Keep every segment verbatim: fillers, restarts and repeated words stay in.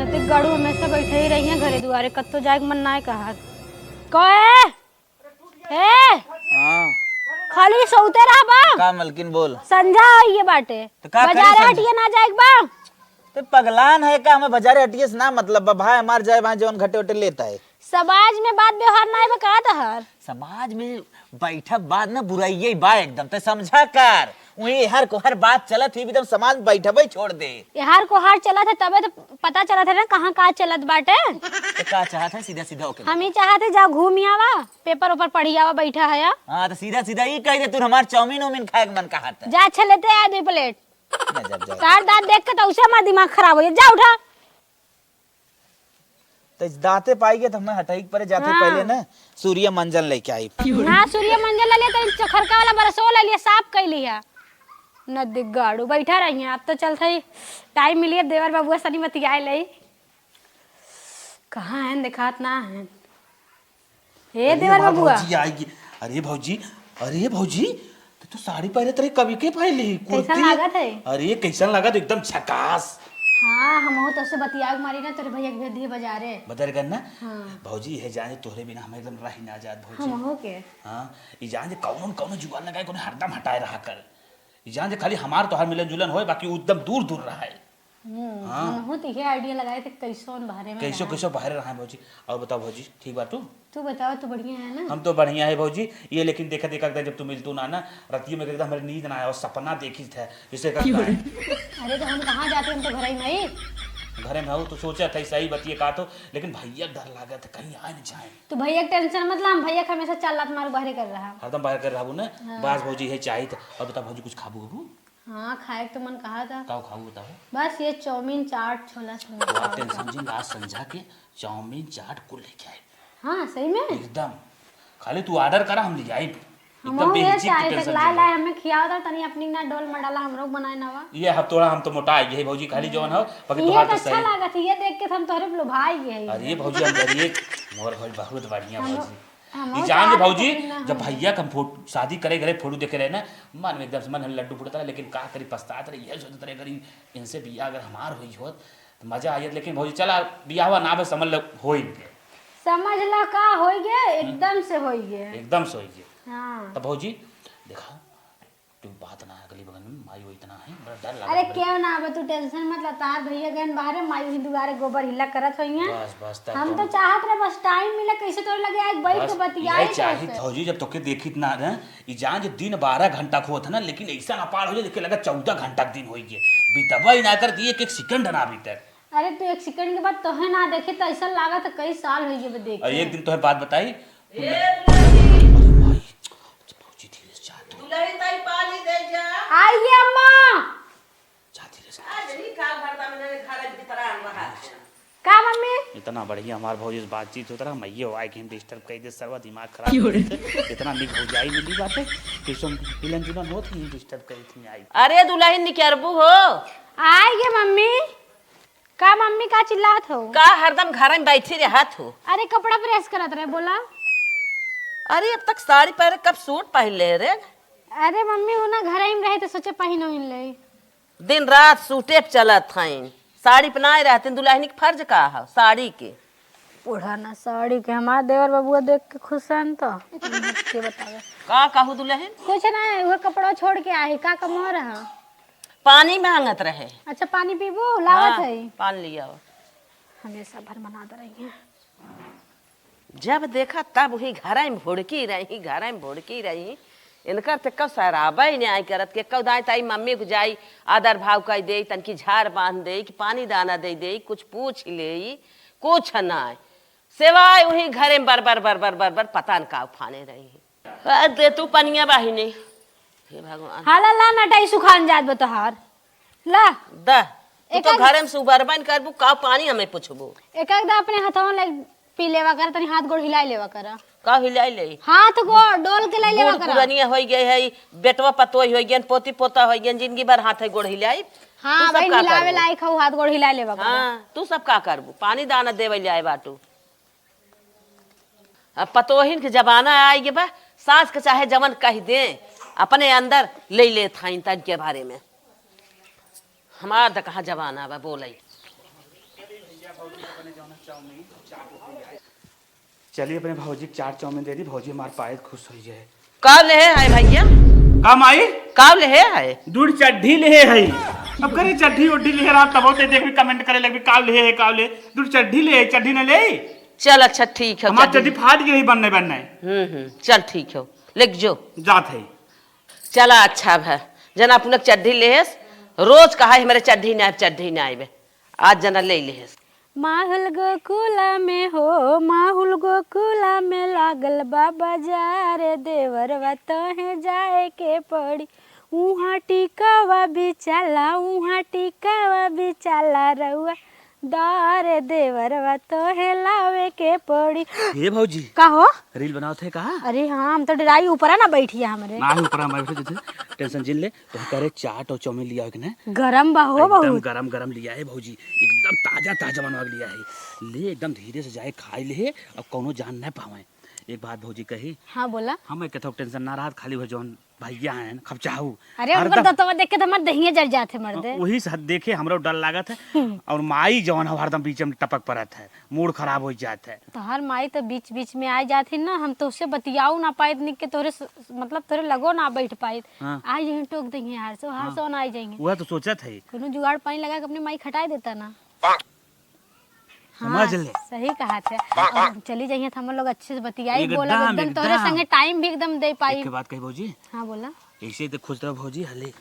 ते गाड़ू हमेशा बैठे ही रहिए घरे दुआरे, कत्तो जाए के मन नाय कहत। कहे, ए, हाँ। खाली सोते रहबा? का मलकिन, बोल। संझा होइए बाटे। तो का करी बाजारे संझा? हटिए ना जाए के बा? ते पगलान है का? हमें बाजारे हटिए से ना मतलब बा भाई, हमार जाए भाई जौन घटे उटे लेता है। समाज में बात व्यवहार नाय बा का तोहार? समाज में बैठब बात ना बुराइये बा एकदम, ते समझा कर। उहीं एहर कोहर बात चलत ही एकदम समाज में बैठबे छोड़ दे। एहर कोहर चलत है तबे तो पता चलत है ना कहाँ का चलत बाटे। ते का चाहत है सीधा सीधा ओके हम बता। ही चाहत है जाओ घूम आवा, पेपर ओपर पढ़ी आवा, बैठा है या। हाँ तो सीधा सीधा ई कह दे तू हमार चाउमीन उमीन खाए के मन कहत है। जा अच्छा लेते आ दो प्लेट। ना जब जाए। तार दांत देख के तो उसे हमार दिमाग खराब हो जाए। जा उठा। तो दांते पाई गए तो हमें हटाई के परे जाते हाँ। पहले ना सूर्य मंजन लेके आई। हाँ सूर्य मंजन ले लिया, तो चोखरका वाला बरसो ले लिया, साफ कर लिया। न दिगाड़ू बैठा रही हैं, आप तो चलते ही टाइम मिलिए देवर बाबुआ सनी बतियाए ले। कहाँ हैं, दिखात ना हैं। हे अरे देवर वाह बबुआ। भौजी आएगी। अरे भौजी, अरे भौजी, तू तो साड़ी पहले तेरे कभी के पहन ली कैसन कुर्ती। लागत है? अरे कैसन लागत, एकदम झकास। हाँ, हम तो से बतिया के मारी ना, तोरे भैया के भेज दिए बाजारे। बदल गन ना? हाँ। भौजी, ये जाने तोहरे बिना हम एकदम रह ना जात भौजी। हम हो के? हाँ, ये जाने कौनो न कौनो जुगाड़ लगाए, कोनो हरदम हटाए रहा कर। ये जाने खाली हमार तोहार मिलन जुलन होए, बाकी उ एकदम दूर दूर रहा है। हम्म, हाँ। हमहू तो इहे आइडिया लगाए थे, कैसो न बाहरे में कैसो, रहा। कैसो बाहरे रहा है भौजी। और बताओ भौजी, ठीक बा तू? तू बताओ, तू बढ़िया है ना? हम तो बढ़िया है भौजी। ये लेकिन देखा देखा एकदम जब तू मिलतू ना, ना, रतियों में एकदम हमारे नींद ना आए और सपना देखी थे, जैसे का क्यों? अरे तो हम कहाँ जाते, हम तो घर ही में ही। घरे में हो तो सोचा था सही बतिए का तो, लेकिन भैया डर लगा था कहीं आ न जाए। तो भैया के टेंशन मत ला, हम भैया के हमेशा चाल लात मारू बाहरे कर रहा। हरदम बाहर कर रहा ना। हाँ। बस भौजी है चाहिए था। और बता भौजी कुछ खाबू अबू? हाँ, खाए के तो मन कहा था। का खाऊ बताओ? बस ये चाउमीन, चाट, छोला, समोसा वाह, और टेंशन का। जिन आज संझा के चाउमीन, चाट कुल लेके आए। हाँ, सही में? एकदम। खाली तू ऑर्डर करा, हम ले आइब। हम एकदम ये बेहिचक, चाहे तू तक टेंशन लाए जिन लाए ले। हमें खियाओ तो तनी अपनी ना डोल मडाला हमरो बनाए ना वा। ये अब थोड़ा हम तो मोटा आई है भौजी, खाली जौन हो, बाकी ये तोहार तो तो अच्छा सही। लागत है, ये देख के हम तोहरे पे लोभाई गए हैं। अरे भौजी, हम अरे मोर भौजी बहुत बढ़िया हम भौजी। हम ई और जान जे चाहत भौजी, हई कि ना जब हम भैया के हम फोटो, शादी करे घरे फोटो देखे रहे ना, मन में एकदम से मन लड्डू फूटत रहे, लेकिन का करी, पछतात रहे, यह सोचत रहे, अगर ई, इनसे बियाह अगर हमार होई होत, तो मजा आ जात। लेकिन भौजी, चला, बियाहवा ना बस समझ लो, होई गए। समझ ला का होई गए, हम्म। एकदम से होई गए। एकदम से होई गए। हाँ। तो भौजी, देखा, तू बात ना अगली बगल में, माई वो इतना है, बड़ा डर लगा अरे था। क्यों ना, अब तू टेंशन मत ला, तार भैया गए बाहरे, माई वही दुआरे गोबर हिला करत होई हैं। बस, बस, तब हम तो कौन? चाहत रहे बस टाइम मिले, कैसे तोरे लगे आज बैठ बस, के बतियाई यही चाहिए तोसे। भौजी, जब तोके देखी इतना ना, ई जान जे दिन बारह घंटा को होता ना, लेकिन ऐसा ना पार हो जाए, देखे लगा चौदह घंटा के दिन होई गए, बितबा ही ना करती, एक, एक सेकंड ना बीते। अरे तू एक सेकंड के बाद तोहे ना देखे तो ऐसा लागत है कई साल हो गए देखे। और एक दिन तोहे बात बताई, ए, अरे माई, भौजी धीरे से जा तू। दुल्हन ताई पानी दे जा। आइए अम्मा। जा धीरे से। आज ही का घर दा मैंने घर भीतर आन रहा है। का मम्मी? इतना बढ़िया हमार भौजी से बातचीत होत रहा, मैं ये आए के हम डिस्टर्ब कर दे, सरवा दिमाग खराब क्यों कर रे? दे। इतना निक भौजाई मिली बाटे, कि सम मिलन जुलन होत ही डिस्टर्ब करी थी आई। अरे दुल्हन निकरबू हो? आइए मम्मी। का मम्मी का चिल्लात हो? का हरदम घर में बैठी रहत हो? अरे कपड़ा प्रेस करत रहे, बोला। अरे अब तक साड़ी पहरे, कब सूट पहन ले रे? अरे मम्मी वो ना घर में रहे तो सोचे पहन ओहन ले। दिन रात सूटे पे चलत हईन, साड़ी पे नाय रहतीन। दुल्हनी के फर्ज का है साड़ी के? ओढ़ा ना साड़ी के, हमार देवर बबुआ देख के खुश हन तो। के बतावे। का कहू दुल्हन? कुछ ना, वो कपड़ा छोड़ के आए, का कमो रहा? पानी मांगत रहे। अच्छा, पानी पीबू? लावत हाँ, है। पानी लियाओ। हमेशा भर मना दे रही हैं। जब देखा तब वही घरे में भुड़की रही, घरे में भुड़की रही। इनकर ते कब सराबे न्याय करत के कब दाई ताई मम्मी को जाई, आदर भाव कई दे, तनकी झाड़ बांध दे, कि पानी दाना दे दे, कुछ पूछ ले, कुछ नाय। सिवाय वही घरे में बर, बर, बर, बर, बर, बर, पता न का उफाने रही। आ, दे तू पनिया बाहिनी। हे भगवान। हाला ला नटाई सुखान जात बा तोहार। ला। द। तू एक तो आध घरे में सुबरबन करबू, का पानी हमें पूछबू? एक आध अपने हथवा ले पी लेवा कर, तनी हाथ गोड़ हिलाई लेवा कर। का हिलाई ले? हाथ गोड़ डोल के ले लेवा बूढ़ कर। पुरनिया होई गए है, बेटवा पतोई होई गए, पोती पोता होई गए, जिंदगी भर हाथ है गोड़ हिलाई। हाँ, तू सब भाई, का हिलावे करबू? लायक हऊ, हाथ गोड़ हिलाई लेवा कर। हाँ, तू सब का करबू? पानी दाना देवे जाए बाटू। अब पतोहिन के जमाना आइ गे बा, सास के चाहे जवन कहि दे, अपने अंदर ले लेत हईन तन के बारे में। हमार त कहाँ जमाना बा बोले। चली अपने भौजी के चाट चाउमीन दे दी, भौजी हमार पायत खुश होइ जाए। का लेहे है भैया? का माई? का लेहे है? दूर चड्ढी लेहे है। अब करे चड्ढी उड्ढी लेहे रहा तब होते देख भी comment करे लगबी का लेहे है, का लेहे। दूर चड्ढी लेहे, चड्ढी न लेहे। चल अच्छा ठीक है, हमार चड्ढी। चड्ढी फाट गई बनने बनने। हम्म, हम्म, चल ठीक है, लेके जो। जात है। चला अच्छा भा, जना अपने चड्ढी लेहेस, रोज कहा है हमरे चड्ढी ना आइब, चड्ढी ना आइब, आज जना ले लेहेस। माहुल गोकुला में हो, माहुल गोकुला में लागल बा बाजार, देवरवा तोहे जाए के पड़ी। उहाँ टिकावा बिचाला, उहाँ टिकावा बिचाला रउआ, दार देवरवा तोहे लावे के पड़ी। हे भौजी, का हो? Reel बनावत है का? अरे हाँ, हम तो डराई, ऊपरा ना बैठिया हमरे। ना, ऊपरा हम बैठे थे, tension जिन ले। तो करे चाट और चाउमीन लिया के ना। गरम बा हो एकदम बहुत। गरम गरम लिया है भौजी, एकदम ताजा ताजा बनवा के लिया है। ले एकदम धीरे से जाए खाई ले, अब कौनो जान ना पावे। एक बात भौजी कही। हाँ बोला। हम एक थोक tension ना रहत, खाली वो जौन भैया हैं खपचाऊ। अरे उनकर हरदम दतवा देख के तो हमार दहिया जर जात है मर्दे। वही से देखे हमरो डर लागत है। हम्म। और माई जौन है हरदम बीच में टपक परत है, mood खराब हो जात है। तोहार माई तो बीच बीच में आ जात ही ना, हम तोहसे बतियाऊ ना पाइत निक के तोहरे स-, मतलब तोहरे लगो ना बैठ पाइत। हाँ। आ यहीं टोक देंगे हार सो, हार हाँ। सो ना आ जाएंगे। वह तो सोचत है। कोनो जुगाड़ पानी लगा के अपनी माई खटाई देता ना। समझ हाँ, ले। सही कहा थे। अब हम चली जाइए तो हम लोग अच्छे से बतियाई, एकदम, बोलब एकदम, तोहरे एकदम। संगे time भी एकदम दे पाई। एक बात कही भौजी। हाँ, बोला। ऐसे तो खुश रहो भौजी, हले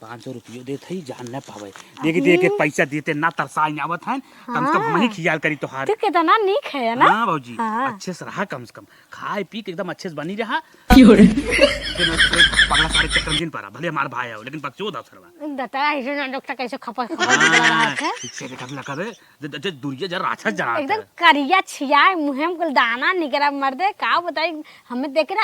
पाँच सौ रुपयो देत हई, जान न पावे। देखी, अभी? देख के पैसा देते ना तरसाई आवत हैं, कम से कम हम ही हाँ। खियाल करी तोहार। तू कितना नीक है ना? हाँ भौजी, हाँ। अच्छे से रहा कम से कम। खाए पी के एकदम अच्छे से बनी रहा। क्यों रे? फिर पगला सारे चक्कर में जिन पड़ा, भले हमार भाई हो, लेकिन बकचोद हो सरवा। दता ऐसे ना डॉक्टर कैसे खपत खपत हाँ, निकल रहा है। ठीक से देखा लगा बे, जे, जे, जे दुरिया जा राक्षस जना एकदम है। करिया छिया, मुँहे में कुल दाना निकला मर्दे, का बताई, हमें देख ना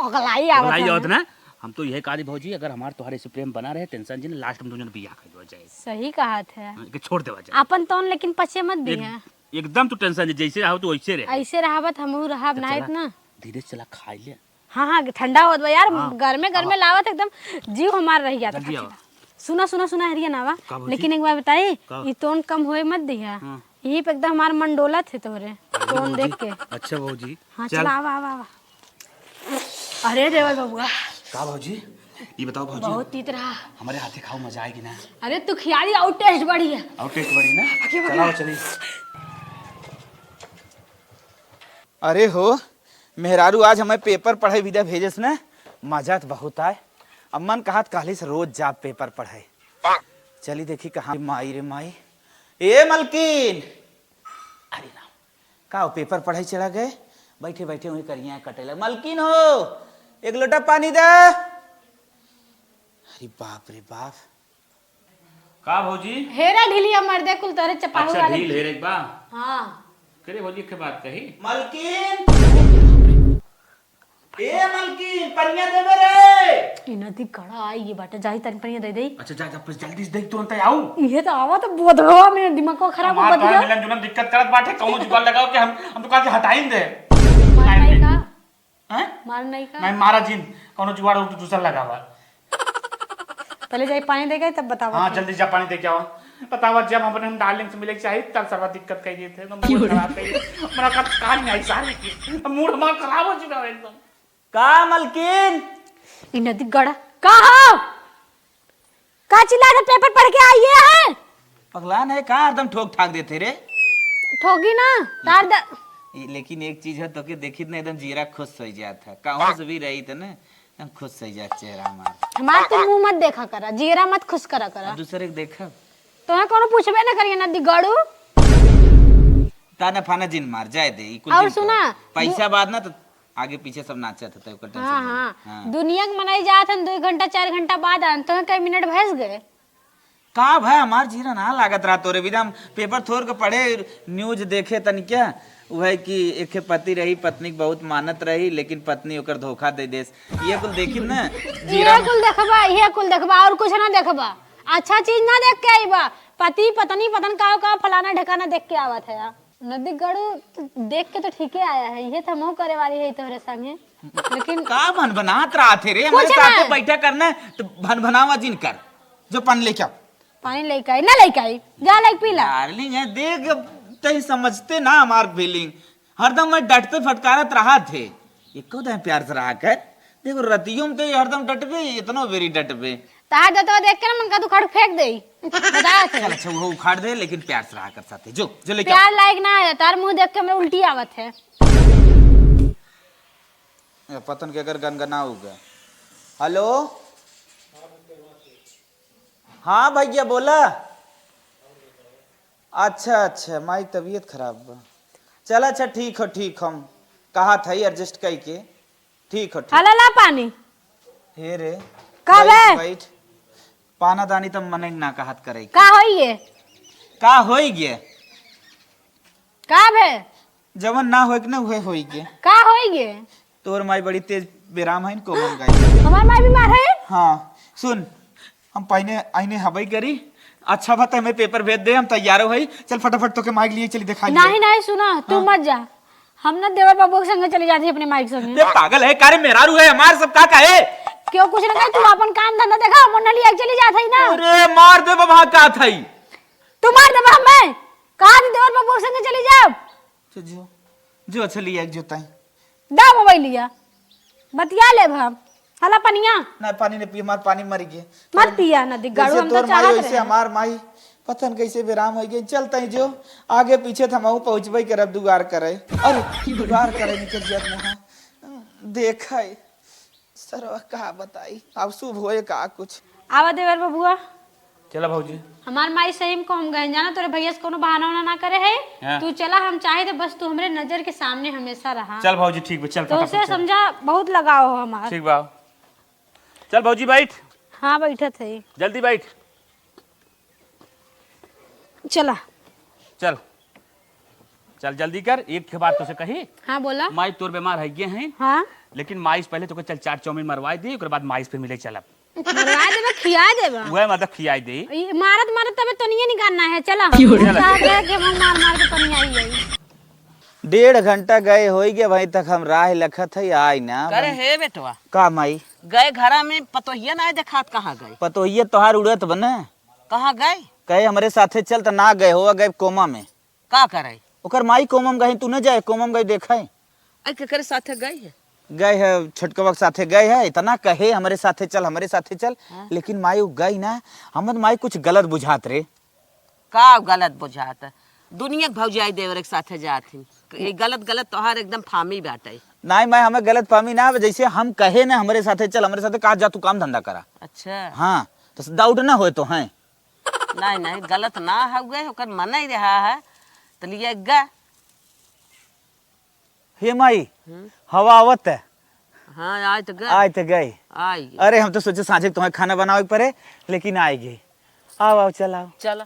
अगलाई आवत अगलाई है आवत ना। ना। हम तो यह कहा भौजी, अगर हमार तोहरे से प्रेम बना रहे, tension जिन, last में दोनों बियाह कर देवा जाए। सही कहा थे। हाँ, के छोड़ देवा जाए। अपन तौन लेकिन पचे मत एक, दिया। एकदम तू tension जिन, जैसे रहो तू वैसे रहे। ऐसे रहाबत हमहू रहब तो ना चला, इतना। धीरे से चला खाई ले। हाँ, हाँ, ठंडा होत बा यार, हाँ, गर्मे, गर्मे आवा। लावत एकदम जीव हमार रह जात जल्दी खातिर। आवा। सुना, सुना, सुना, हरिया ना आवा। का भौजी? लेकिन एक बार बताई, का? ई तोन कम होए मत दिया। हाँ। यही पे एकदम हमार मन डोलत है तोरे अरे तोन भौजी, देख के। अच्छा भौजी, हाँ, चल। चला, आवा, आवा, आवा। अरे देवर बबुआ। का भौजी? ई बताओ भौजी। बहुत तीत रहा। हमारे हाथे खाओ, मजा आएगी ना। अरे तू खियाली और taste बढ़ी है। और taste बढ़ी ना? आगे बढ़ चलाओ, ना। चलिए। अरे हो, मेहरारू आज हमें paper पढ़े बिदा भेजस न, मजा त बहुत आए। अब मन कहत कहली से रोज जाब paper पढ़े। चली देखी कहाँ माई रे माई। ए मलकिन! अरे राम, का हो paper पढ़े चला गए? बैठे बैठे वहीं करिया कटे लग। मलकिन हो, एक लोटा पानी दे। अरे बाप रे बाप। का भौजी? हेरा ढीलिया मर्दे कुल तोरे चपाहू अच्छा, वाले। ढील हेरे के बा? हाँ। करे भौजी के बात कही? मलकिन! ए मलकिन, पनिया देबे रे। ई नदी गड़ा आई ये बाटे, जाई तनी पनिया दे देई। अच्छा, जा, जा, बस जल्दी से दे, तुरंत आऊ। इहे तो आवा तो बोधवा में दिमाग को खराब कर दिया। मिलन जुलन दिक्कत करत बाटे, कौनो जुगाड़ लगाओ कि हम, हम तो कहा कि हटाइन दे। मार नहीं का? हैं? मार नहीं का? नहीं, मारा जिन, कौनो जुगाड़ हो तो दूसरा लगावा। पहले जाई पानी दे के तब बतावा हाँ, फिर। जल्दी जा पानी दे के आवा। बतावा, जब हम अपने darling से मिले के चाही, तब सरवा दिक्कत कह दिए थे, तो mood खराब कर दिए। हमारा कल कहानी आई सारी की, mood हमारा खराब हो चुका है एकदम। का मलकिन? ई नदी गड़ा, का हो? का चिल्ला रहे, paper पढ़ के आइए है? पगला नहीं का, हरदम ठोक ठाक देते रे। ठोकी ना, तार द- ई, लेकिन एक चीज है, तो के देखित ना एकदम जियरा खुश हो जात है। कहूँ से भी रही तो ना, हम खुश हो जात चेहरा हमार। हमार तो मुंह मत देखा करा, जियरा मत खुश करा करा। अब दूसरे के देखब। तोहे कोनो पूछबे ना करिए ना दिगड़ू। ताना फाना जिन मार, जाए दे, ई कुल और जिन सुना, कर। पैसा दु- बाद ना तो आगे पीछे सब नाचत है, तो ओकर tension हाँ, नहीं। हाँ। हाँ। दुनिया के मनई जात हन, दो घंटा, चार घंटा बाद आन, तोहे कई मिनट भैंस गए। का भाई, हमार जीरा ना लागत रहा तोरे बिना। हम paper थोर के पढ़े, news देखे तनी क्या, वह कि एक पति रही, पत्नी के बहुत मानत रही, लेकिन पत्नी ओकर धोखा दे देस। ये कुल देखी ना, ये जीरा कुल देखबा, ये कुल देखबा, और कुछ ना देखबा। अच्छा चीज ना देख के आईबा। पति, पत्नी, पतन का, का फलाना ढकाना देख के आवत है। नदी गड़ू, तू देख के तो ठीके आया है, ये तो हमहू करे वाली है तोहरे संगे। लेकिन का भनभनात रहा थे रे, कुछ हमारे साथे ना। बैठा करना, तो भनभनावा जिन कर। जो पानी लेके आओ। पानी लेके आई, ना लेके आई, जा लेके पी ला। Darling है, देख, तई समझते ना हमार feeling, हरदम मैं डटते फटकारत रहा थे। एको दाईं प्यार से रहा कर। देखो, रतियों में तो ये हरदम डटबे, इतनो बेरी डटबे। तार दतवा देख के ना मन का तू खड़ू फेंक दे। बता थे। चल, अच्छा, वो उखाड़ दे, लेकिन प्यार से रहा कर साथे। जो, जो लेके आ। प्यार लायक ना है, तार मुंह देख के मेरे उल्टी आवत है। ए, पतन के अगर गनगना हो गया। हेलो? हाँ भैया, बोला। अच्छा, अच्छा, माई तबीयत खराब बा। चल, अच्छा, ठीक हो, ठीक, हम कहा था ही adjust कई के। ठीक हो, ठीक। हला ला पानी। हे रे, का बैठ, बे? बैठ। पाना दानी त मनई ना कहत करे के। का होई गे? का होई गे? का बे? जवन ना होए के ना, उहे होई गे। का होई गे? तोर माई बड़ी तेज बेराम है, कोमल गाय। हमार माई बीमार है? हाँ, सुन, हम पहिने आईने हबई करी। अच्छा बात है, हमें paper भेज दे, हम तैयारो हई। चल फटाफट तोके माई के लिए चली दिखा लिए। नहीं, नहीं, सुना, तू हाँ। मत जा। हम ना देवर बाबू के संगे चली जाती अपने माई के संगे। ये पागल है, का रे मेहरारू है हमार, सब का कहे? क्यों कुछ ना कहे, तू अपन काम धंधा देखा, हम ना लिया के चली जात है ना। अरे मार दे बाबा, का थाई? तू मार दे हमें। कहा थी देवर बाबू के संगे चली जाओ। तो जो, जो अच्छा लिया एक जोताई। दा मोबाइल लिया, बतिया लेब हम। हला पनिया। ना, पानी नहीं पी, हमार पानी मर गए। मत पिया ना, दिग्गाड़ू, जैसे हम तो तोर माई चाहत वैसे रहे। हमार माई, पता न कैसे बेराम हो गई। चलता ही जो, आगे पीछे तो हमहू पहुँचबे करब, दुगार करे। अरे, दुगार करे निकल जात ना। देखा है, सरवा का बताई, अब शुभ होए का कुछ। आवा देवर बबुआ। चला भौजी। हमार माई सही में कहम गए, जाना तोरे भैया से कोनो बहाना वहाना ना करे है। हाँ। तू चला, हम चाहे तो बस तू हमरे नजर के सामने हमेशा रहा। चल भौजी, ठीक बा, चल तो फटाफट उसे चल। समझा, बहुत लगाव हो हमार। ठीक बा। चल भौजी, बैठ। हाँ, बैठत है। जल्दी बैठ। चला। चल, चल जल्दी कर, एक ठे बात तोसे कही। हाँ, बोला। माई तोर बीमार है, ये हैं। हाँ। लेकिन माई से पहले तोके चल चाट चाउमीन मरवाई दी, ओकर बाद माई से फिर मिले चलब। मरवा देबा, खिया देबा। वह मतलब खियाई दे। ई मारत मारत तबे तनिए निकालना है, चला। क्यों रे? साहब रह के हम मार मार के तनिया ही आई। डेढ़ घंटा गए होई गे, अबहीं तक हम राह लखत है, आई ना। करे हे बेटवा। का माई? गए घरा में पतोहिया ना देखात, कहाँ गए? पतोहिया तोहार उड़त बने। कहाँ गए? कहे हमरे साथे चल त ना गए हो, गए कोमा में। का करे? ओकर माई कोमा में गई, तू न जाए, कोमा में गई देखे। आई केकरे साथे गई है? गए है, छोटकवा के साथे गए है, इतना कहे हमरे साथे चल, हमरे साथे चल, हाँ। लेकिन माई उ गई ना, हमर माई कुछ गलत बुझात रे। का गलत बुझात? दुनिया के भौजाई देवरे के साथे जात ही। ये गलत, गलत तोहार एकदम फामी बाटे। नाई माई, हमें गलत फामी ना, जैसे हम कहे ना हमरे साथे चल, हमरे साथे कहा जा तू काम धंधा करा। अच्छा। हाँ, तो doubt ना होए तो हैं। नहीं, नहीं, गलत ना हउए, ओकर मन ही रहा है, तो लिए गा। हे माई, हम्म। हवा आवत है। हाँ, आय तो गए। आय तो गए। आय गए। अरे, हम तो सोचे साँझे तुम्हें खाना बनावे के पड़े, लेकिन आय गए। आओ, आओ, चल आओ। चल।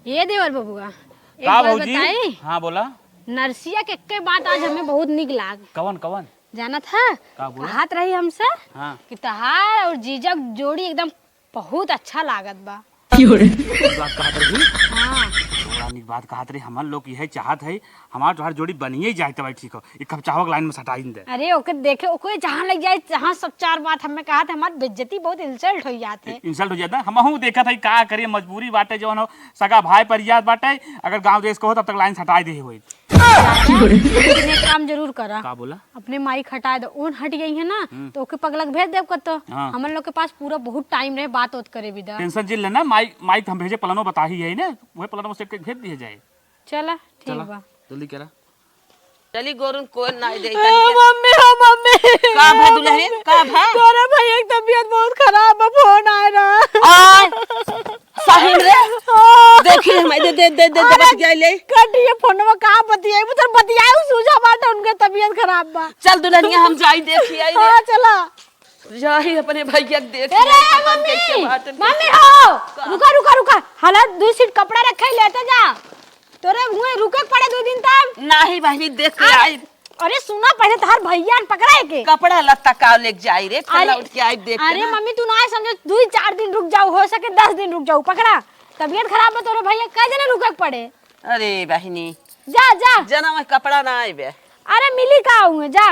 ये देवर बबुआ, एक का बात भौजी? बताई? हाँ, बोला। नरसिया के एक्के बात आज हमें बहुत निक लाग। कवन, कवन? जानत है? का बोला? कहत रही हमसे हाँ। कि तहार और जीजा के जोड़ी एकदम बहुत अच्छा लागत बा। की हो रे? ई बात कहत रही? हाँ। बड़ा निक बात कहत रही। हमन लोग यह चाहत है, हमार तोहार जोड़ी बनिए जाए, तब ठीक हो। एक कप चाहो के लाइन में सटाइन दे। अरे, ओके देखे, ओके जहाँ लग जाए, जहाँ सब चार बात हमें कहत है, हमार बेइज्जती बहुत insult हो जात है। Insult हो जात है? हमहू देखत है, का करिए, मजबूरी बाटे, जवन हो, सगा भाई परियात बाटे, अगर गाँव देश को हो, तब तक लाइन सटाई दे होई। लेकिन एक काम जरूर करा। का बोला? अपने माई खटाए दो, उन हट गई है ना, हम्म। तो ओके पगला के भेज देब कतो। हाँ। हमन लोग के पास पूरा बहुत time रहे, बात ओत करे बिदा। Tension जिन लेना, माई, माई के हम भेजे प्लानो बताही है ना, वह प्लानो से भेज दिए जाए। चला, ठीक चला, बा। जल्दी करा। चली गोरुन कोई ना दे ए, तनिके। मम्मी, हो मम्मी। का भा दुल्हन? का भा? तोरे भैया के तबीयत बहुत खराब बा, फोन आए रहा। आय। सही में रे? हाँ। देखी हम, दे, दे, दे, दे, अरे, बतियाई ले। कटिए फोनवा, का बतियाई? वो तो बतियाए, उ सूझा बाटे, उनके तबीयत खराब बा। चल दुल्हनिया, हम जाई देखी आई रे। हाँ, चला। जाई अपने भैया के देखी अरे, आई, पता मम्मी, कैसे बात है। मम्मी हो, का? रुका, रुका, रुका। हला, दो seat कपड़ा रखे, लेते जा। तोरे हुए रुके के पड़े दो दिन तब। नाही बहिनी, देख के अरे, आई। अरे सुना, पहले तोहार भैया न पकड़ा है के? कपड़ा लत्ता का लेके जाई रे, फिर अरे, लौट के आई देख के अरे ना। मम्मी, तू ना समझो, दो ही चार दिन रुक जाओ, हो सके दस दिन रुक जाओ, पकड़ा। तबीयत खराब है तोरे भैया, कै जने रुके के पड़े? अरे बहिनी। जा, जा। जना मैं कपड़ा ना आइबे। अरे मिली का हुए, जा।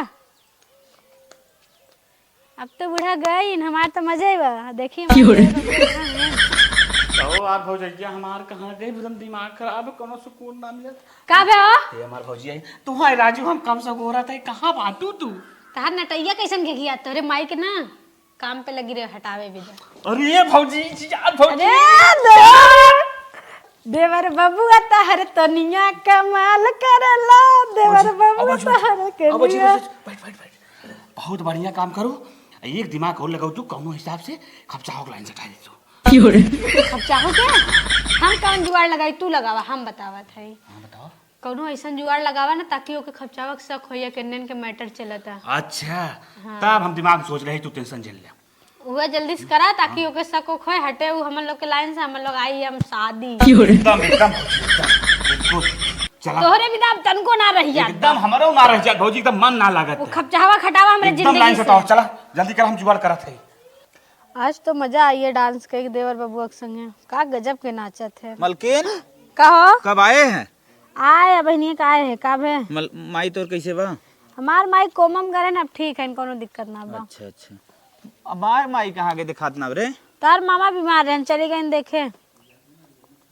अब तो बूढ़ा गई न, हमार तो मजे ही बा। देखी क्यों रे? हमार तो बूढ़ा गई। तो यार भौजैया हमार कहाँ गई, एकदम दिमाग खराब है, कोनो सुकून ना मिलत। का बे हो? ये हमार भौजी आई। तू, हाँ राजू, हम कब से गोरा था, कहाँ बाटू तू? तहार नटैया कैसन घेघिया, तोरे माई के ना काम पे लगी रहे, हटावे भी दे। अरे भौजी, यार भौजी। अरे दे-, देवर बबुआ तहर तनिया कमाल करेला, देवर भौजी, बबुआ अब भौजी, तहर अब भौजी, कनिया। भौजी, बैठ, बैठ, बैठ। बहुत बढ़िया काम करो। एक दिमाग और लगाओ तू, कौनो हिसाब से खपचाहो के लाइन से हटा दे तू। खपचाहो के? हम कौन जुगाड़ लगाई, तू लगावा, हम बतावत है। हाँ, बताओ। कौनो ऐसन जुगाड़ लगावा ना, ताकि ओके खपचावा के शक होइया कि एन्ने के मैटर चलता। अच्छा, हाँ। तब हम दिमाग में सोच रहे, तू टेंशन झेल ले। उहे जल्दी से करा, ताकि ओके शक ओक होए, हटे उ हमन लोग के लाइन से, हमन लोग आई हम शादी। एकदम, एकदम, एकदम, बिल्कुल। चला। तोहरे बिना अब तनको ना रह जात एकदम बा। हमरो ना रह जात भौजी, एकदम मन ना लागत वो है। खपचावा खटावा हमरे एकदम जिंदगी लाइन से से। हटाओ, चला, जल्दी कर, हम जुगाड़ करत है। आज तो मजा आई है डांस के देवर बबुआ के संगे, का गजब के नाचत है। मलकिन, कहो। कब आए हैं? आए, अब इन्हीं का आए है, का भे? मल-, माई तोर कैसे बा? हमार माई कोमम गरे न, अब ठीक है, कोनो दिक्कत ना बा। अच्छा, अच्छा। हमार माई कहाँ गए, दिखात ना रे? तार मामा बीमार रहन, चली गई देखे।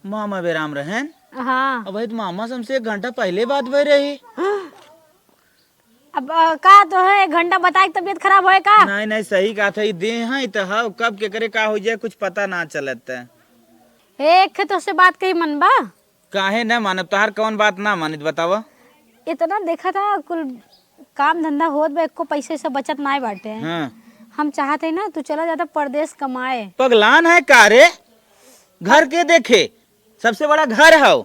मामा बेराम रहन? हाँ। अब भाई, तो मामा से हमसे एक घंटा पहले बात भई रही। अब, अ, का तो है, एक घंटा बताए के तबीयत खराब होए का? नहीं, नहीं, सही कहा था, ये देह है तो हाँ, कब के करे का हो जाए, कुछ पता ना चलत है। एक तो से बात कही मन बा। काहे ना मानब? तोहार कौन बात ना मानित, बतावा? इतना देखा था, कुल काम धंधा होत बा, एको पैसे से बचत नाय बाटे। हाँ। हम चाहत है ना, तू चला जाता परदेस कमाए। पगलान है का रे? घर के देखे, सबसे बड़ा घर हौ।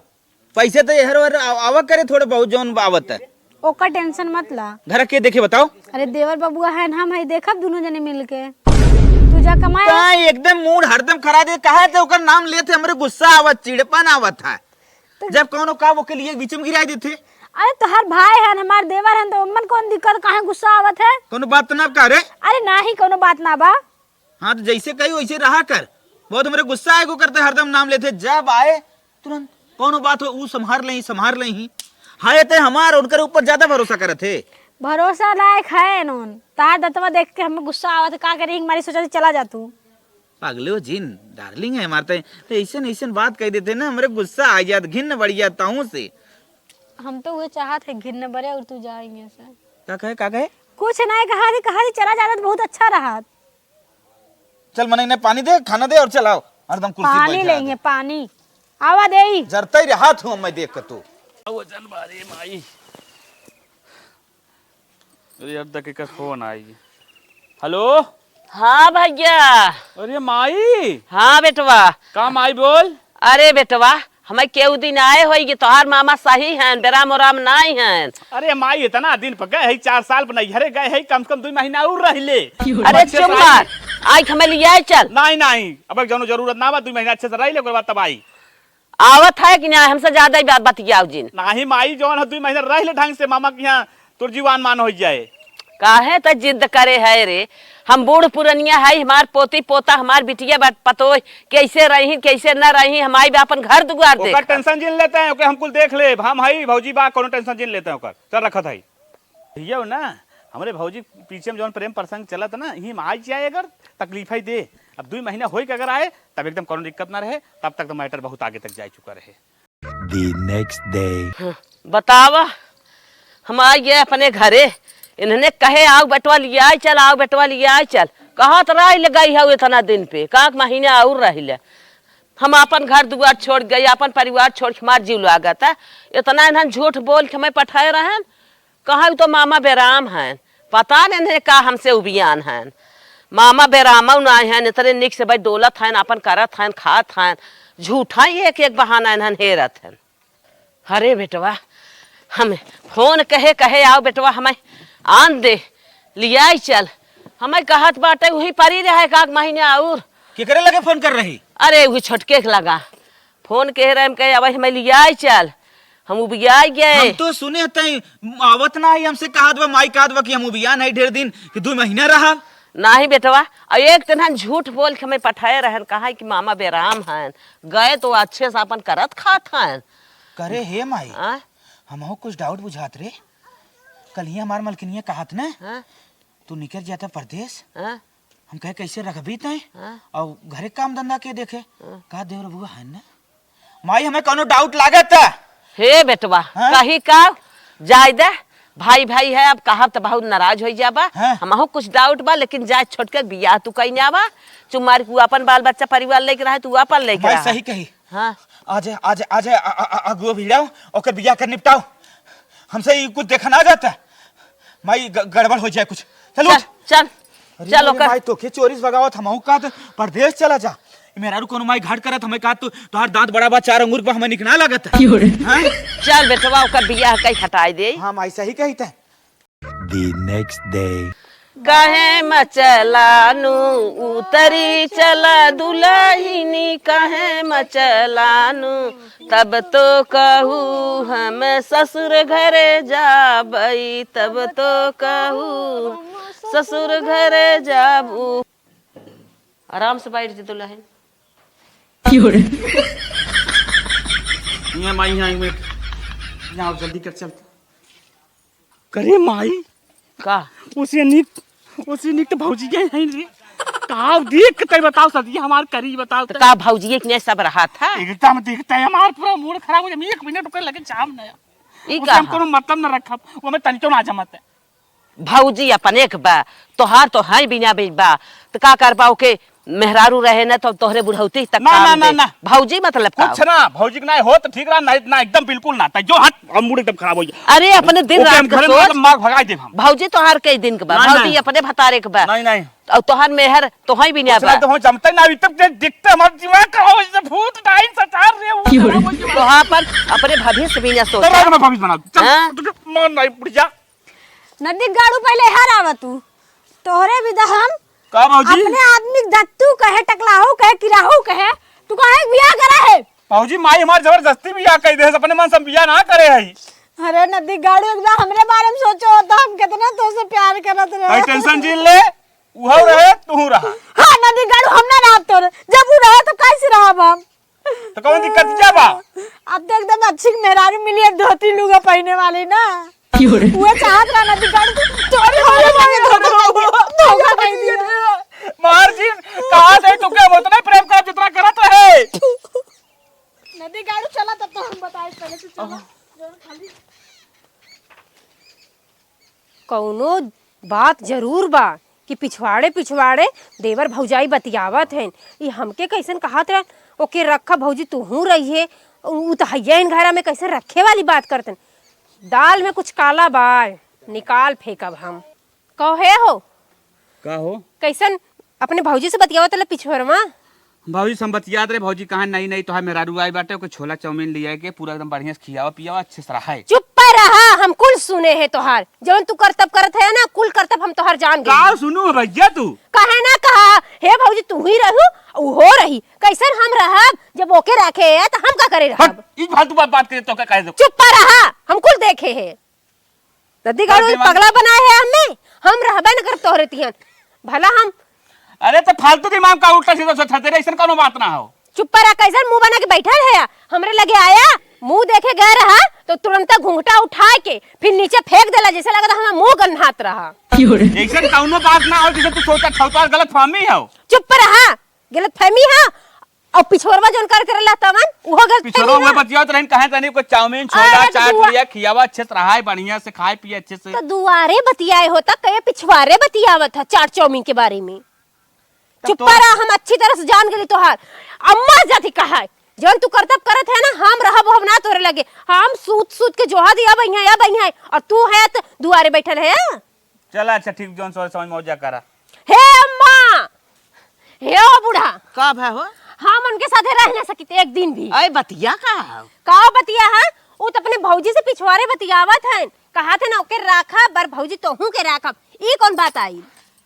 पैसे तो एहर ओहर आव-, आवा करे थोड़े बहुत जौन आवत है। ओकर टेंशन मत ला। घर के देखे बताओ। अरे देवर बबुआ है ना, हम है देखब दुनो जने मिल के। तू जा कमाए। का एकदम मूड हरदम खराब है, काहे ते ओकर नाम लेते हमरे गुस्सा आवत, चिड़पन आवत है। तो जब कौनो काम ओके लिए बीच में गिराई देते। अरे तोहार भाई है, हमार देवर है, तो ओमन कौन दिक्कत, काहे गुस्सा आवत है? कौनो बात ना का रे? अरे नाही, कौनो बात ना बा। हाँ, तो जैसे कही वैसे रहा कर। बहुत हमरे गुस्सा आए को करते, हरदम नाम लेते, जब आए तुरंत कौनो बात हो, ऊ संभार लेही, संभार लेही। हाय ते हमार उनकर ऊपर ज्यादा भरोसा करत है। भरोसा लायक है नोन। तार दतवा देख के हमें गुस्सा आवत, का करी, हमारी सोचा से चला जा तू। पागले हो जिन, डार्लिंग है हमार ते, तो ऐसन ऐसन बात कह देते ना, हमरे गुस्सा आ जात, घिन्न बढ़ जात तहूँ से। हम तो वो चाहत है घिन्न बरे और तू जाएंगे से। का कहे, का कहे? कुछ नहीं कहा थी, कहा थी चला जाता तो बहुत अच्छा रहा। चल मने इन्हें पानी दे, खाना दे और चल आओ। हरदम कुर्सी पानी बैठा लेंगे, है। पानी। आवा देई। जरता ही रहा था मैं देख कर तू। वो जन बारे माई। अरे यार, दके का फोन आई। हेलो। हाँ भैया। अरे माई। हाँ बेटवा। का माई बोल। अरे बेटवा, हमें केहू दिन आए होई कि तोहार मामा सही हैं, बेराम ओराम नाई हैं। अरे माई, इतना दिन पर गए है, चार साल पर नैहरे गए है, कम से कम दुई महीना और रह ले। अरे अच्छे से चुप रह मार, ले। आई हमें लियाए चल। नहीं, नहीं, अब जौनो जरूरत ना बा, दुई महीना अच्छे से रह ले, ओकर बाद तब आई। आवत है कि नहीं, हमसे ज्यादा ही बात बतियाओ जिन। नहीं माई, जौन है दुई महीना रह ले ढंग से, मामा के यहाँ तोर जीवान मान हो जाए। काहे त जिद करे है रे? हम बूढ़ पुरनिया है, हमार पोती पोता, हमार बिटिया बट पतोह कैसे रही, कैसे न रही, हम आई बा अपन घर दुआर देख। ओकर टेंशन जिन लेते हैं, ओके हम कुल देख ले, हम हई भौजी बा, कोनो टेंशन जिन लेते हैं ओकर। चल रखत है। भैया हो ना, हमरे भौजी पीछे में जौन प्रेम प्रसंग चलत ना, इही में आई जाए अगर तकलीफ है दे। अब दुई महीना होई के अगर आए, तब एकदम कोनो दिक्कत ना रहे, तब तक तो मैटर बहुत आगे तक जा चुका रहे। The next day। हाँ, बतावा, हम आ गए अपने घरे, इन्हने कहे, "आओ बेटवा लियाए चल, आओ बेटवा लियाए चल।" कहत रह गई है इतना दिन पे, का महीने और रह ले। हम अपन घर दुआर छोड़ गए, अपन परिवार छोड़ के हमार जीव लागत है। इतना इन्हन झूठ बोल के हमें पठाए रहन, कहा तो मामा बेराम हैं, पता नहीं इन्हें का हमसे उबियान हैं। मामा बेरामौ ना हैं, इतने निक से भाई डोलत हैं, अपन करत हैं, खात हैं, झूठा ही एक एक बहाना इन्हन हेरत हैं। अरे बेटवा, हम फोन कहे कहे आओ बेटवा, हमें आन दे, लियाई चल। हमें कहत बाटे वही परी रहे का महीने और। केकरे लगे फोन कर रही? अरे वही छोटके के लगा। फोन कह रहे हम कहे अब हमें लियाई चल, हम उबियाई गए। हम तो सुने तई आवत ना है, हमसे कहत बा, माई कहत बा कि हम उबियान है ढेर दिन कि दुई महीना रहा। नहीं बेटवा, और एक दिन हम झूठ बोल के हमें पठाए रहन, कहा कि मामा बेराम हैं, गए तो अच्छे से अपन करत खात हैं। करे हे माई, आ? हमहू कुछ डाउट बुझात रे। कल ही हमार मलकिनिया कहत ना, हाँ? तू निकल जाता परदेस, हाँ? हम कहे, "कैसे रखबी तैं? हाँ। और घरे काम धंधा के देखे?" हाँ। कहा, "देवर बुआ है ना?" माई, हमें कौनो doubt लागत है? हे बेटवा, हाँ? कही का? जाए दे, भाई भाई है, अब कहब त बहुत नाराज होइ जाबा। हाँ। हमहू कुछ doubt बा, लेकिन जाए छोटके बियाह तू कहीं आवा, चुमार के उ अपन बाल बच्चा परिवार लेके रहे, तू अपन लेके माई रहा। सही कही। हाँ। आज, आज, आज, आ, आ, आ, अगुआ भिड़ाओ, ओकर बियाह कर निपटाओ। हमसे ई कुछ देखा ना जाता। माई, ग-, गड़बड़ हो जाए कुछ। चल, चल, उठ। चल। अरे चल, मोरे ओकर माई, तोके चोरी से भगावत, हमहू का तो परदेस चला जा। मेहरारू कोनो माई घाट करत, हमें का तू, तोहार दांत बड़ा बा, चार अंगूर बा, हमें निक ना लागत है। क्यों रे? हाँ? चल बेटवा, ओकर बियाह कई हटाई दे। हाँ माई, सही कही तै। The next day. कहे मचलानू उतरी चला दुलहिनी, कहे मचलानू, तब तो कहू हम ससुर घरे जाबई, तब तो कहू ससुर घरे जाबू। आराम से बैठ जा दुलहिन। क्यों रे? यहाँ माई, यहाँ एक मिनट, यहाँ आओ, जल्दी कर, चल। करे माई। का? उसे निक, उसे निक तो भौजी के हैं रे। का देख के तै बताओ सदिया हमार करी बताओ तो तै। का भौजी के नहीं सब रहा था? एकदम देखते हैं हमार पूरा mood खराब हो जाए। एक मिनट ओकर लगे चाम ना। ई उसे का हम है? कोनो मतलब न रखब, वो हमें तनिको ना जमत है। भौजी अपन एक बा, तोहार तो है बिना बिन बा, तो का करबा ओके? मेहरारू रहे ना तो तोहरे बुढ़ौती तक ना, काम ना, ना, दे। ना। भौजी मतलब का? कुछ ना, भौजी के ना हो तो ठीक रहा, नहीं ना, एकदम बिल्कुल ना। तै जो हट, और mood एकदम खराब हो गया। अरे अपने दिन ओके, रात हम का घरे में सोच। मार भगाई देब हम। भौजी तोहार कई दिन के बा, नहीं, भौजी नहीं। अपने भतारे के बा। नहीं, नहीं। और तोहार मेहर तोहई भी ना कुछ बा। ना तो हो जमते ना, अभी तक जे दिखते हमार दिमाग खराब हो जैसे भूत डाइन सचार रे, वो क्यों रे? खराब हो गया। तोहार पर अपने भविष्य भी ना तो सोचा। रात में भविष्य बना। चल, हाँ? तुझे मान नहीं बुढ़िया। नदी गाड़ू पहले हर आवा तू। तोहरे विदा हम का भौजी? अपने आदमी के धत्तू कहे, टकलाहू कहे, किराहू कहे, तू काहे बियाह करा है? भौजी, माई हमार जबरदस्ती बियाह कई दे, अपने मन से हम बियाह ना करे हई। अरे नदी गाड़ू, एक बार हमरे बारे में सोचो तो हम कितना तोसे प्यार करत रहे। भाई tension जिन ले, उहौ रहे, तुहू रहा। हाँ नदी गाड़ू, हम ना रहब तोरे, जब उ रहे तो कैसे रहब हम? तो कौन दिक्कत क्या बा? अब तो एकदम अच्छी मेहरारू मिली है, धोती लुगा पहने वाली ना। क्यों रे? वो चाहत रहा ना दिखाने तू, तो अरे, अरे, अरे, अरे, धोखा दे दिया, धोखा दे दिया। मार जी, कहा थे तू क्या उतना प्रेम कर जितना करत रहे? नदी गाड़ू चला तब तो हम बताए पहले से चला। जरूर खाली कौनो बात जरूर बा कि पिछवाड़े पिछवाड़े देवर भौजाई बतियावत हैं। ई हमके कैसन कहत रहे, "ओके रखा भौजी, तूहू रहिए।" उ त हइये इन घरा में कैसन रखे वाली बात करत हैं। दाल में कुछ काला बा, निकाल फेंकब हम। कहो हे हो, का हो? कैसन अपने भौजी से बतियावत रहे पिछवरवा? भौजी से हम बतियात रहे, भौजी कहाँ नई नई तोहार मेहरारू आई बाटे, ओके छोला चाउमीन लिया के पूरा एकदम बढ़िया से खियावा पियावा, अच्छे से रहा है। चुप पर रहा, हम कुल सुने हैं तोहार, जौन तू करतब करत है ना, कुल करतब हम तोहार जान गए। का सुनू है भैया तू? कहे ना कहा, हे भौजी तू ही रहू, उहो रही, कैसन हम रहब? जब ओके रखे है तो हम का करे हट, रहब? ई फालतू बात, बात करे तो का कहे दो? चुप पर रहा, हम कुल देखे हैं। दद्दी का गाड़ू दिमाग? पगला बनाए है हमें, हम रहबे न कर तोहरे तिहन। भला हम अरे तो फालतू दिमाग का उल्टा सीधा सोचत है, ऐसन कौनो बात ना हो। चुप पर रहा, कैसन मुंह बना के बैठल है? हमरे लगे आया, मुंह देखे गए रहा तो तुरंत घुंघटा उठा के फिर नीचे फेंक देला, जैसे लगा था हमारा मुंह गन्हात रहा। ऐसन कौनो बात ना हो जैसे तू सोचत हो, तोहार गलत फहमी हो। चुप पर रहा, गलत फहमी है। और पिछोरवा जौन कर करेला तवन, उहो गलत पिछोरवा फहमी हुए है। बतियावत रहिन, कहे तनी को चाउमीन, छोला, अरे, तो चाट दुआ- लिया, खियावा अच्छे से, रहाए बढ़िया से, खाए पिए अच्छे से। तो दुआरे बतियाए होता, कहे पिछवारे बतियावत है चाट चाउमीन के बारे में। तब चुप तो रहा, हम अच्छी तरह से जान गली तोहार। अम्मा जाति कहा है, जौन तू करतब करत है ना, हम रहब हम ना तोरे लगे। हम सूत सूत के जोहा दिया बइहा, या बइहा, और तू है तो दुआरे बैठल है। चला, अच्छा, ठीक, जौन सोच समझ में हो जा करा। हे अम्मा, हे ओ बूढ़ा, का भा हो? हम उनके साथे रह ना सकित एक दिन भी। अरे, बतिया का हो? का बतिया है? उ त अपने भौजी से पिछवारे बतियावत हन, कहत हन, "ओके राखब, बर भौजी तोहू के राखब।" ई कौन बात आई?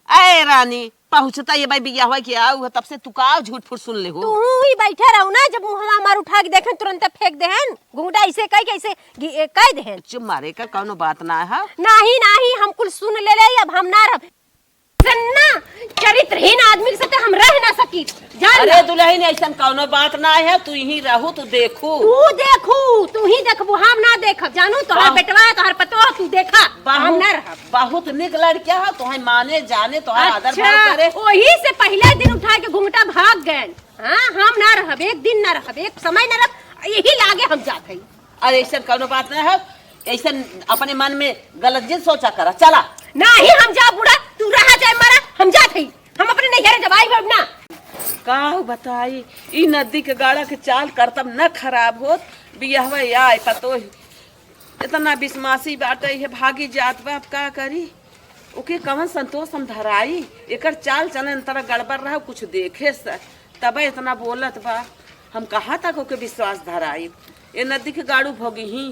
अरे रानी, पहुँचता ये भाई बिया हुआ कि आऊ है, तब से तू का झूठ फूट सुन ले हो? तू ही बैठे रहो ना, जब मुँह हमार उठा के देखें, तुरंत फेंक देहन, घूंघटा ऐसे कह के ऐसे गि-, ए, कह देहन। चुप मारे का कौनो बात ना है। नाही, नाही, हम कुल सुन ले ले, अब हम ना रह। सन्ना, चरित्रहीन आदमी के साथे हम रह ना सकी। जान अरे ना। दुलहिन, ऐसन कौनो बात ना है, तू यहीं रहू, तू देखू। तू देखू, तू ही देखबू, हम ना देखब। जानू, तोहर हाँ। बेटवा, तोहर पतोह, तू देखा। हम ना रहब। बहुत निक लड़किया हो, तोहई माने जाने, तोहर आदर अच्छा, भाव करे। ओही से पहिले दिन उठा के घुंघटा भाग गए। हाँ, हम ना रहब, एक दिन ना रहब, एक समय ना रहब, यही लागे हम जात हई। अरे ऐसन कौनो बात ना हो, ऐसन अपने मन में गलत जिन सोचा करा। चला। नाही हम जा बूढ़ा, तू रहा चाहे मरा, हम जात हई, हम अपने नैहरे जब आइब ना। का बताई, ई नदी के गाड़ा के चाल करतब न खराब होत, बियहवा आए पतोही इतना विश्वासी बाटे, इहे भागी जात बा, अब का करी? ओके कवन संतोष हम धराई? एकर चाल चलन तरा गड़बड़ रहा, कुछ देखे से तबे इतना बोलत बा। हम कहाँ तक ओके विश्वास धराई? ए नदी के गाड़ू भोगी ही।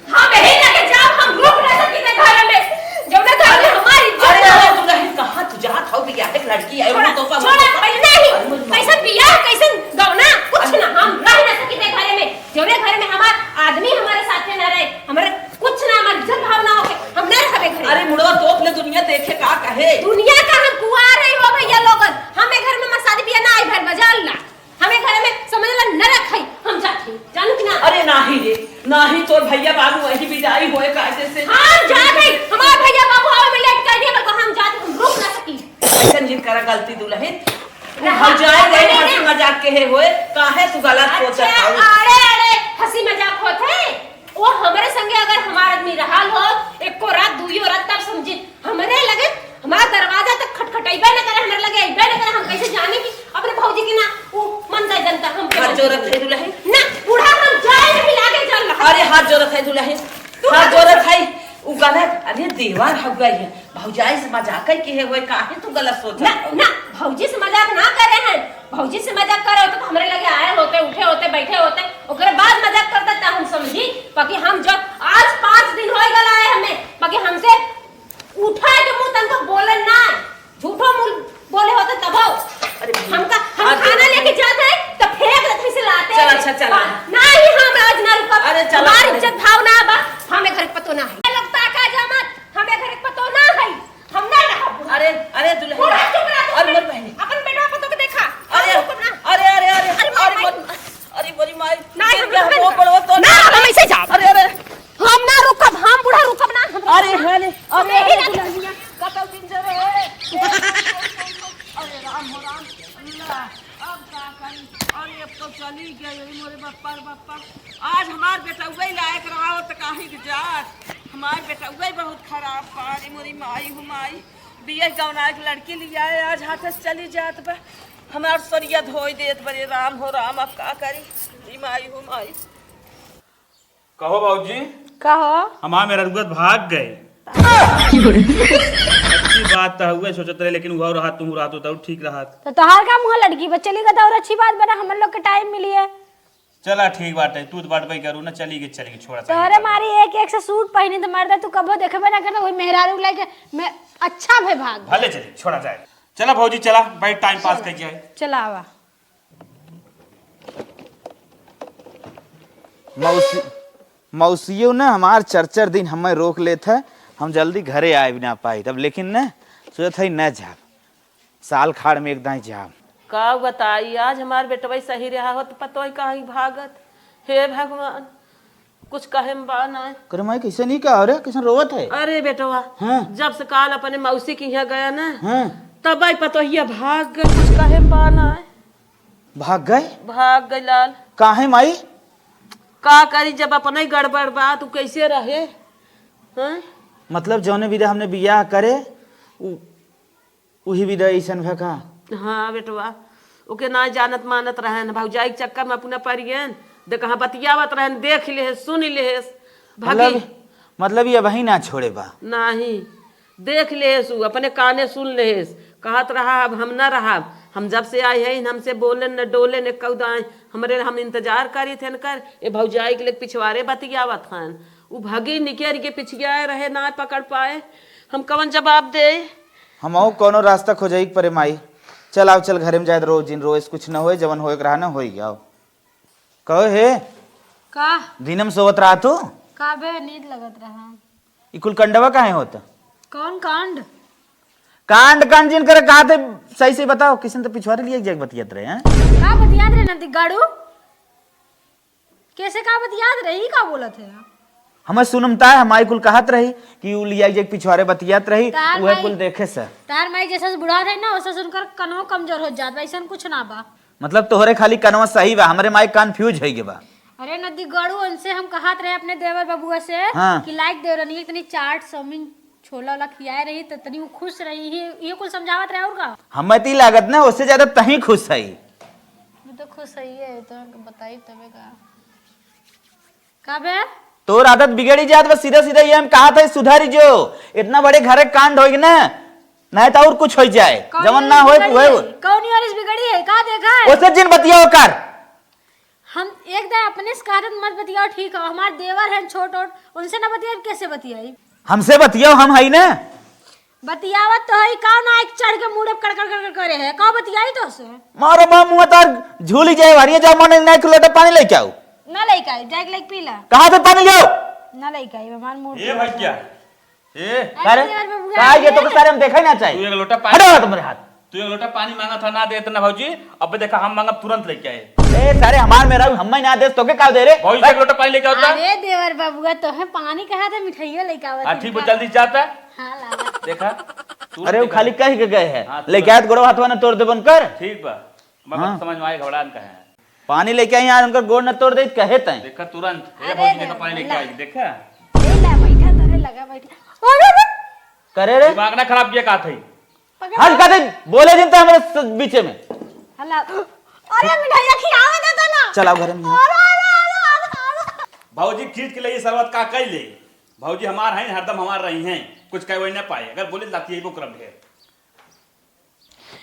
हम यही लगे जाब, हम रुक ना सकी थे घर में। जौना घर में हमारी इज्जत अरे, ना अरे, हो। तू नहीं कहाँ तू जात हो, बियाहे के लड़की है, छोड़ा, वो तो छोड़ा, पहले नहीं। अरे, मुझे कैसन बियाह, कैसन गौना, कुछ अरे, ना, हम रह ना सकी थे घर में। जौने घर में हमार आदमी हमारे साथे ना रहे, हमारे कुछ ना, हमार इज्जत भाव ना होके, हम ना रहबे घरे। अरे मुड़वा तोप ले, दुनिया देखे का कहे। दुनिया का हम कुआर है हो भैया लोगन, हमें घर में मसादी पिया ना आई भर बजा ला, हमें घर में समझ ला न रखाई, हम जाते हैं, जानू कि ना? अरे नाही रे, नाही, तोर भैया बाबू वही विदाई होए कायदे से। हाँ, हम जाते हैं, हमार भैया बाबू आवे में लेट कर दिया, बल्कि हम जाते, हम रुक ना सकी। ऐसा नहीं करा गलती दुल्हन, ना, हम जाए हाँ, गए नहीं, हंसी नहीं। मजाक के है होए, काहे तू गलत सोचत अच्छा, हऊ? अरे, अरे, हंसी मजाक होत है? वो हमरे संगे अगर हमार आदमी रहल होत, एको रात, दुइयो रात, तब समझी। हमरे लगे, हमार दरवाजा तक खटखटइबे न करे, हमरे लगे अइबे न करे, हम कैसे जाने कि अपने भौजी के ना, वो मन का जनता हम हाथ जोरत है दुल्हन। ना, बूढ़ा हम जाए नहीं लागे जल रहा। अरे, हाथ जोरत है दुल्हन, तू हाथ हाथ जोरत जोर। है। उ गलत, अरे, देवर हउआ है, भौजाई से मजाक के है, होए, काहे तू गलत सोचत ना, हऊ? ना, भौजी से मजाक ना करे हैं। भौजी से मजाक करे होते तो हमरे लगे आए होते, उठे होते, बैठे होते, ओकरे बाद मजाक करते त हम समझी। बाकी हम जो आज पाँच दिन होए गला है हमें, बाकी हमसे उठा के मुंह तनको बोले ना, झूठो मुंह बोले होते तब हो। अरे, हमका, हम आज खाना लेके जाते हैं तो फेंक देते हैं से लाते चल, हैं। अच्छा, चल। हाँ, ना ही हम आज ना रुकब। अरे, चल, हमार अरे। इज्जत भाव ना बा, हमें घर पतो ना है। ये लोग ताका जा मत, हमें घर पतो ना है। हम ना रहब। अरे, अरे, दुल्हन। बूढ़ा चुप रह, अरे, मोर बहनी। अपन बेटा पतो के देखा। अरे, हम रुकब ना। अरे, अरे, अरे, अरे, अरे, माई। मोर, अरे, मोरी माई। ना, हम रुकब ना। बड़ो तो ना, हम ऐसे जाब। अरे, अरे। हम ना रुकब, हम बूढ़ा रुकब ना, हम अरे, रुकब ना। अरे, हम अरे, यही अरे, ना दुल्हनिया, कतौ दिन जरे। अरे, राम हो राम। अल्लाह, अब का करी? अरे, अब तो चली गई, मोरे बप्पा रे बप्पा। आज हमार बेटउवै लायक रहा हो त काहे के जात। हमार बेटउवै बहुत खराब बा रे, मोरी माई हो माई। बियाह गवना के लड़की लियाए, आज हाथे से चली जात बा। हमार सरिया धोई देत बा रे, राम हो राम, अब का करी? मोरी माई हो माई। कहो बाबूजी। कहो। हमार मेहररुआ त भाग गए। अच्छी बात त हुए सोचत रहे, लेकिन वह रहा, तू रहा तो ठीक रहा। तो तोहार का मुंह लटकी बा, चली गई तो और अच्छी बात बना, हमन लोग के टाइम मिली है। चला ठीक बाटे, तू तो बात भाई करू ना, चली गई, चली गई, छोड़ा, चली तोहरे गई। मारी एक एक से सूट पहनी तो मर्दा तू कबो देखबे ना करता, वही मेहरारू लाइके मैं अच्छा भे भाग। भले चली, छोड़ा जाए। चला भौजी, चला, बैठ, टाइम पास चल। कर जाए। चला आवा। मौसी, मौसियो ना हमार चार चार दिन हमें रोक लेत है, हम जल्दी घरे आए भी ना पाई तब, लेकिन ना सोचत है ना जाब, साल खाड़ में एक दाई जाब। का बताई, आज हमार बेटवा सही रहा होत, पतोही कहीं भागत। हे भगवान, कुछ कहे में बा ना। करे माई, कैसे नहीं कहा रे, कैसे रोवत है? अरे बेटवा, हाँ। जब से काल अपने मौसी के यहाँ गया ना, हाँ। तब आई पतोहिया भाग गए, कुछ कहे में बा ना। भाग गए? भाग गए लाल। काहे माई? का करी, जब अपने ही गड़बड़ बा, तू कैसे रहे? हाँ? मतलब जौने विदा हमने बियाह करे, उ, उही विदा ऐसन भा का? हाँ बेटवा, ओके ना जानत मानत रहन, भौजाई के चक्कर में अपना परियन, दे कहाँ बतियावत रहन, देख लेहेस, सुन लेहेस, भगी। मतलब, मतलब ये वही ना छोड़े बा? नाही। देख लेहेस, उ अपने काने सुन लेहेस, कहत रहा, "अब हम न रहब, हम जब से आए हैं, हमसे बोले न डोले न कौदाए, हमरे, हम इंतजार करी थे इनकर, ए भौजाई के लेके पिछवारे बतियावत हन।" उ भगी निकेर के पिछियाए रहे, ना पकड़ पाए, हम कवन जवाब दे? हमहू कौनो रास्ता खोजई के परे माई। चल आव, चल घरे में जाए, रो जिन, रोए से कुछ न होए, जवन होए के रहा न होई गया। कहो हे। का? दिन में सोवत रहा तू? का बे, नींद लगत रहा। ई कुल कंडवा काहे होत? कौन कांड? कांड, कांड जिन करे, कहा थे, सही से बताओ, किसन तो पिछवारे लिए एक जगह बतियात रहे हैं। का बतियात रहे नंदी गाड़ू? कैसे का बतियात रहे, ई का बोलत है? हमें सुनमता है, हमारी कुल कहत रही कि उ लिया जे पिछवारे बतियात रही, तार उहे माई, कुल देखे से। तार माई जैसे से बुढ़ा रही ना, वैसे से उनकर कनवा कमजोर हो जात बा, ऐसन कुछ ना बा। मतलब तोहरे खाली कनवा सही बा, हमरे माई confuse होइ गे बा। अरे नदी गड़ू, उनसे हम कहत रहे अपने देवर बबुआ से हाँ। कि लाइक देवरनिया तनी चाट, चाउमीन, छोला ओला खियाए रही त तनी उ खुश रही, ये, ये कुल समझावत रहे और का? हमें तो ई लागत ना, उससे ज्यादा तहीं खुश है। वो तो खुश है, ये तो बताई तबे का। का बे? तोर आदत बिगड़ी जात बस, सीधा सीधा ये हम कहत है सुधरी जो। इतना बड़े घरे कांड होई ना, नहीं तो और कुछ हो जाए, कौन जवन ना होए बिगड़ी होए। है? कौन योरिस बिगड़ी है? का देखा है? ओसे जिन बतियाओ कर। हम एक दाई अपने से कहत मत बतियाओ, ठीक है? हमार देवर हैं छोट ओट, उनसे ना बतियाई, कैसे बतियाई? हमसे बतियाओ, हम हई ना। बतियावत तो हई, का ना एक चढ़ के मुड़े कड़कड़ कड़कड़ करे है, का बतियाई तो से? मारो बा मुँह तार झूली जाए, हरिये जाओ, मने ना एक लोटा पानी लेके आओ। ना लेके आई, जाके लेके पी ला। कहाँ से पानी लियाओ? ना लेके आई, हमार मूड ए खराब भैया, है। ए, अरे का रे? यार बबुआ, का ये तो ये सारे हम देखा ही ना चाहिए। तू एक लोटा पानी हटो तुम्हारे हाथ। तू एक लोटा पानी मांगा था, ना देत ना भौजी। अब देखा, हम मांगब तुरंत लेके आए। ए, सारे हमार मेहरारू हम्मे ना देस, तोके का दे रे? भौजी से एक लोटा पानी लेके आओ ता। अरे देवर बबुआ, तोहे पानी कहा था, मिठाइया लेके आवत हाँ, है ठीक बा, का? जल्दी जाता। हाँ, लावा। देखा, तुरंत अरे, वो लेके खाली आओ। कह के गए हैं। हाँ, लेके तुरंत। आए तो गोड़वा हाथवा ना तोड़ देबो उनकर। ठीक बा, मगर हाँ। समझ में आए, घबरान का है। पानी लेके आई, आज उनकर गोड़ न तोड़ दे, कहे तैं। देखा तुरंत, ए अरे भौजी, देखा रे, पानी लेके ला। आई, देखा। ए ला, बैठा, तोरे लगा बैठा। अरे, अरे। करे रे। दिमाग ना खराब किया, का थई? पकड़। हट, का थई? बोले जिन तो हमारे स-, बीचे में। हला। अरे, मिठाइया खियावे दे तो ना। चलाओ घर में। अरे, अरे, अरे, अरे, अरे। भौजी खींच के ले ये सरबत का कई ले। भौजी हमार हैं, हरदम हमार रही हैं। कुछ कहे वही ना पाए। अगर बोले लाती है वो करब ढेर।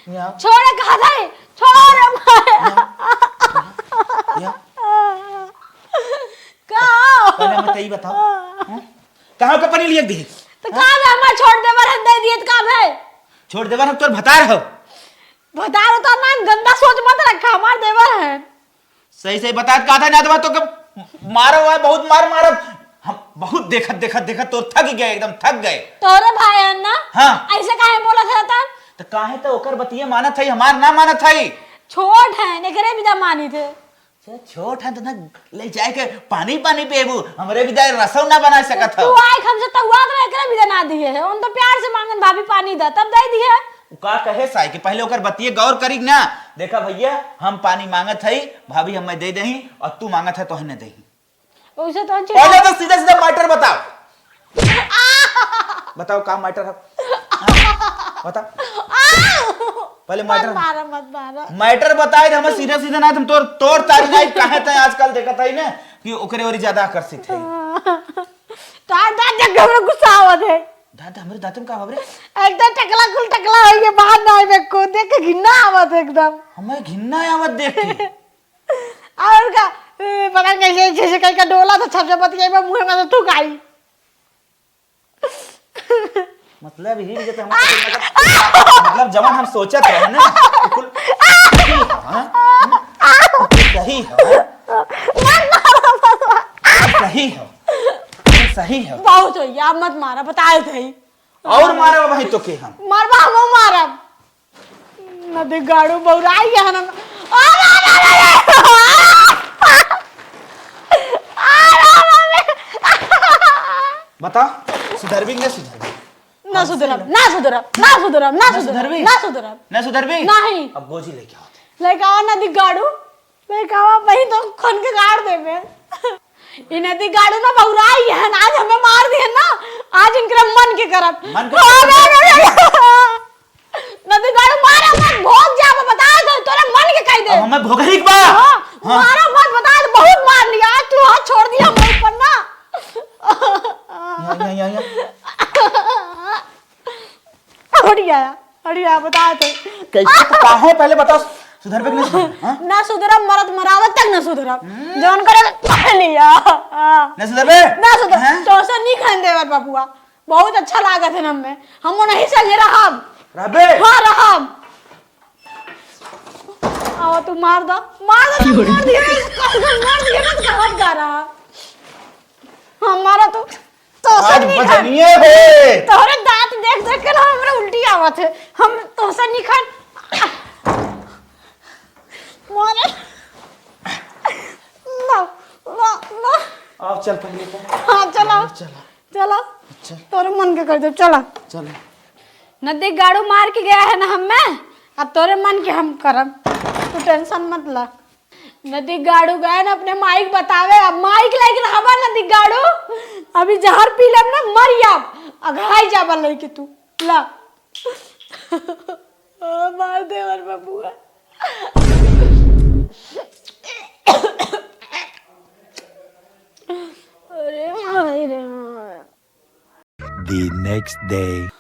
यहाँ। छोड़, कहा था? छोड़, मार। यहाँ। यहाँ। का? पहले हमें तई बताओ। हाँ? कहाँ का पानी लिया दी? तो हाँ? का बे, हमार छोड़ देवर है, दे दिए तो का बे? छोड़ देवर हम तोर भतार हो। भतार हो तो ना, गंदा सोच मत रखा, हमार देवर है। सही सही बता, का था ना तो, तो कब मारो हुआ है, बहुत मार मारो। हम बहुत देखत, देखत, देखत तो थक गए, एकदम थक गए। तोरे भाई है ना? हाँ। ऐसे काहे बोलत है तब? तो काहे तो ओकर बतिये मानत है, हमार ना मानत है। छोट है, एकरे बिदा मानी थे। अच्छा, छोट है तो ना ले जाए के पानी, पानी पेबू, हमरे बिदा रसौ ना बना सकत तू हो। आए हमसे तउआत रहे, एकरे बिदा ना दिए है। उन तो प्यार से मांगन, "भाभी पानी दा", तब दे दिए। उ का कहे साई कि पहले ओकर बतिये गौर करी ना। देखा भैया, हम पानी मांगत हई, भाभी हमें दे दही, और तू मांगत है तोहे न दही। उसे तो अच्छे पहले तो सीधा सीधा matter बताओ। बताओ का matter है? हाँ? बताओ। पहले मत matter मारा, मत मारा। Matter बताए दे हमें सीधा सीधा, ना तुम तोर, तोर तारी ना काहे तय आजकल देखत है ना कि ओकरे ओरी ज्यादा आकर्षित है। तार दांत देख के हमरा गुस्सा आवत है। दांत, हमरे दांत में का बाबरे? एकदम टकला कुल टकला होइ गए, बाहर ना आवे को देख के घिन्ना आवत है एकदम। हमें घिन्ना आवत देख के। और का, ए, पता नहीं कैसे, जैसे कहीं का डोला तो छप छप बतियाई, मैं मुंह में तो थूक आई। मतलब ही जैसे हम, मतलब, मतलब जवन हम सोचत रहे ना, बिल्कुल सही है, हाँ? हम्म? सही है, हाँ? सही है, सही है। बहुत हो गया, अब मत मारा, बताए थे। और मारा भाई तो के हम? मारबा, हम मारब। नदी गाड़ू बौराई है ना। अरे, अरे, अरे, अरे। अरे, अरे। बता, सुधरबी कि ना सुधरबी? ना सुधरब, ना सुधरब, ना सुधरब, ना ना सुधरब, सुधरबी? ना सुधरब। ना सुधरबी? नहीं। अब गोजी लेके आओ। लेके आओ नदी गाड़ू। मैं कहा, "वही तो खन के गाड़ देबे।" ई नदी गाड़ू ना बौराई है, आज हमें मार दिए ना, आज इनकरे मन के करब। मन के हाँ, करब। रे, रे, रे। नदी गाड़ू मारा मत, भोग जा, मैं बता दो, तोरे मन के कह दे। अब हमें भोगही के बा। हाँ, हाँ। मारा मत, बता दो, बहुत मार लिया, आज तू हाथ छोड़ दिया मेरे ऊपर ना। या, या, या, या। हट गया, हट गया, बता तो। कैसे तो काहे पहले बताओ, सुधरबे कि नहीं सुधरबे, हाँ? ना सुधरब, मरत मरावत तक ना सुधरब। हम्म। जौन करे तो कर लिया। हाँ। ना सुधरबे? ना सुधर, हैं? तोसे नहीं खान देवर बबुआ। बहुत अच्छा लागत है हमें। हम नहीं संगे रहब। रहबे? हाँ, रहब। आवा तू मार दा, मार दा, मार दिया, मार दिया, मत कहत गा रहा। हमारा तो, तो आज नहीं खान। बजनिए है। तोहरे दांत देख देख के ना हमरा उल्टी आवत है। हम तोसे नहीं खान। मारे। ना, ना, ना। अब चल पहले तो। हाँ, चला। चला। चला। चल। तोरे मन के कर दे, चला। चल। नदी गाड़ू मार के गया है ना हमें, अब तोरे मन के हम करब। तू टेंशन मत ला। नदी गाड़ू गए ना अपने माई के बतावे, अब माई के लेके रहबा नदी गाड़ू। अभी जहर पी लेब ना, मर जाब, अघाई जाबा लेके तू। ला। ओ, मार देवर बबुआ। अरे माई रे माई। The next day.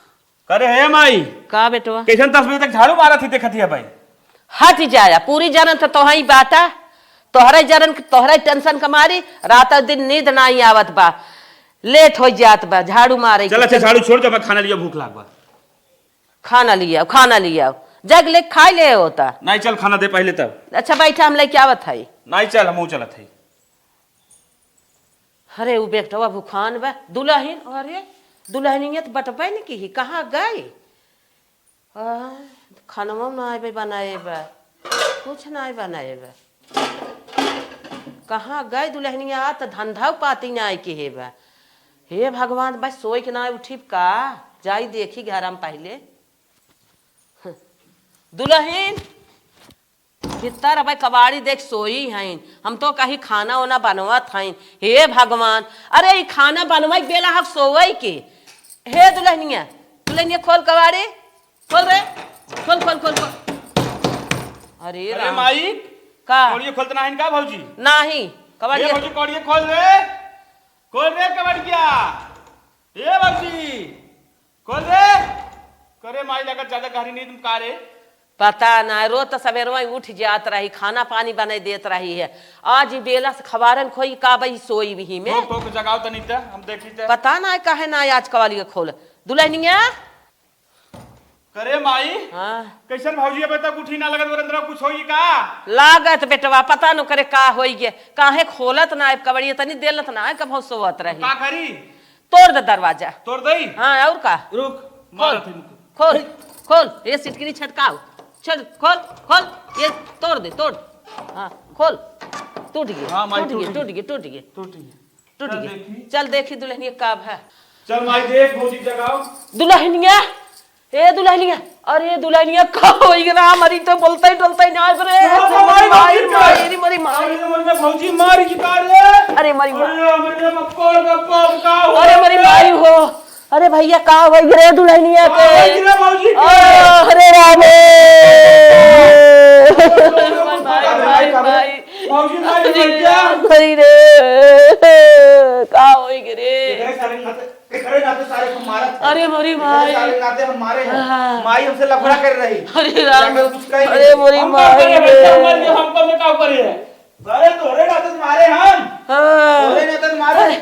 करे हे माई, का बेटवा? कैसन दस बजे तक झाड़ू मारत ही देखत ही भाई? हट जाया, पूरी जनन त तोहई बाता, तोहरे जनन, तोहरे टेंशन के मारी रात दिन नींद नाई आवत बा, लेट हो जात बा झाड़ू मारे चल के। अच्छा, झाड़ू छोड़ दे, मैं खाना लिया, भूख लाग बा। खाना लिया, खाना लिया, जग ले खाई ले होता। नहीं, चल खाना दे पहले तब। अच्छा बैठा, हम लेके आवत है। नहीं, चल, हम चलत है। अरे, उ बेटवा भुखान बा। दुलहिन, अरे, दुलहिनिया त बटबे न की, कहाँ गई? आ, खनवा ना आबे बनाए बा, कुछ ना बनाए बा। कहाँ गई दुलहिनिया? आ त धंधा पाती ना आए के हे बा। हे भगवान, बस सोई के ना उठी का? जाई देखी घर में पहले। दुलहिन, भीतर अबे कबाड़ी देख सोई हईन, हम तो कहीं खाना ओना बनवत हईन। हे भगवान, अरे ई खाना बनवाई के बेला हक सोवई के। हे दुलहिनिया, दुलहिनिया खोल कबाड़ी, खोल रे, खोल, खोल, खोल, खोल। अरे अरे राम। माई, का? कौड़िया खोलत नाहीं का भौजी? नाहीं, ए कबाड़िया। भौजी कौड़िया खोल रे, खोल रे कबाड़िया। ए भौजी, खोल रे। करे माई लगत ज्यादा गहरी नींद में का रे? पता ना, रोज त सबेरवा उठ जात रही, खाना पानी बनाई देत रही है। आज ई बेला से खबारन खोई का बई सोई बिही में। ठोक ठोक जगाओ तनी त, हम देखी त। पता ना काहे ना आज कवाली के खोल। दुलहिनिया? करे माई, हाँ। कैसन भौजी अबे तक उठी ना लगत, वरंदरा कुछ होई का? लागत बेटवा, पता न करे का होई गे, काहे खोलत ना है कबड़िया, तनी देलत ना है, कब सोवत रही। का करी? तोड़ दे दरवाजा। तोड़ दई? हाँ, और का? रुक, खोल, मारत है मुझको। खोल, खोल, ये सिटकिनी छटकाओ। चल, खोल, खोल, ये तोड़ दे, तोड़। हाँ, खोल। टूट गए, हाँ, माई, टूट गए, टूट टूट गए। गए, टूट गए। टूट गए। टूट चल गए। देखी। चल देखी दुलहिनिया का भा। चल माई देख, भौजी जगाओ। दुलहिनिया, ए दुलहिनिया, अरे दुलहिनिया का होई गे राम, अरे तो बोलते ही डोलते ही ना आए रे। अरे अरे माई, माई, माई, माई, अरे मरी माई। अरे मरी माई। अरे मरी माई। अरे मरी माई। अरे मरी माई हो। अरे भैया का होई गे रे दुलहिनिया के? का होई गे रे भौजी के? आ, अरे राम। अरे माई, माई, माई। भौजी माई अरे भैया। राम, अरे रे। का होई गे रे? एकरे सारे नाते, एकरे नाते सारे को मारत है। अरे मोरी एकरे माई। सारे नाते हम मारे हैं। हाँ। माई हमसे लफड़ा कर रही। अरे राम। जाकर कुछ कही अरे नहीं। मोरी हम का माई करे रे। बेटा, हम मर गए, हमको में का करे है? अरे तोरे नाते मारे हम। हाँ। तोरे नाते मारे। अरे,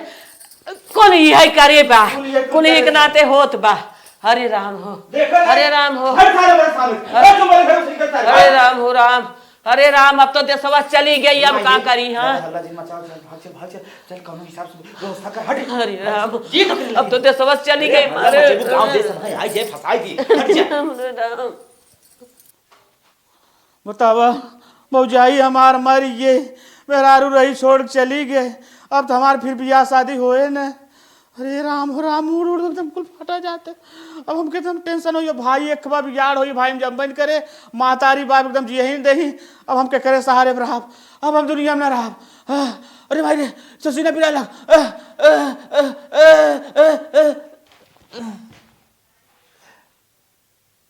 कौन ये है करे बा? कौन ये कौन एक करे? नाते होत बा। हरे राम हो। देखो ना। हरे राम हो। हर सारे मेरे सामने। हर तुम्हारे घर से निकलता है। हरे राम हो राम। अरे राम, अब तो देशवा चली गई, अब का करी, हाँ? ज्यादा हल्ला जिन मचाओ, चल, भाग, चल, भाग, चल, चल, कौनो हिसाब से व्यवस्था कर, हट। अरे राम, ये तो अब तो देशवा चली गई, अरे, अरे। गाँव देश है, आई जे फंसाई दी, हट जा। अरे राम। बतावा, भौजाई हमार मर गए, मेहरारू रही छोड़ के चली गए, अब तो हमार फिर बियाह शादी होए न। अरे राम हो राम, मूड उड़ एकदम कुल फटा जाते। अब हमके एकदम टेंशन होई, भाई एक बार बिगाड़ होई, भाई हम जम्बे न करे, मातारी बाप एकदम जियही न देही। अब हम केकरे सहारे में रहब, अब हम दुनिया में ना रहब। आह, अरे भाई रे, ससीना पिराए लग। आह, आह, आह, आह, आह, आह।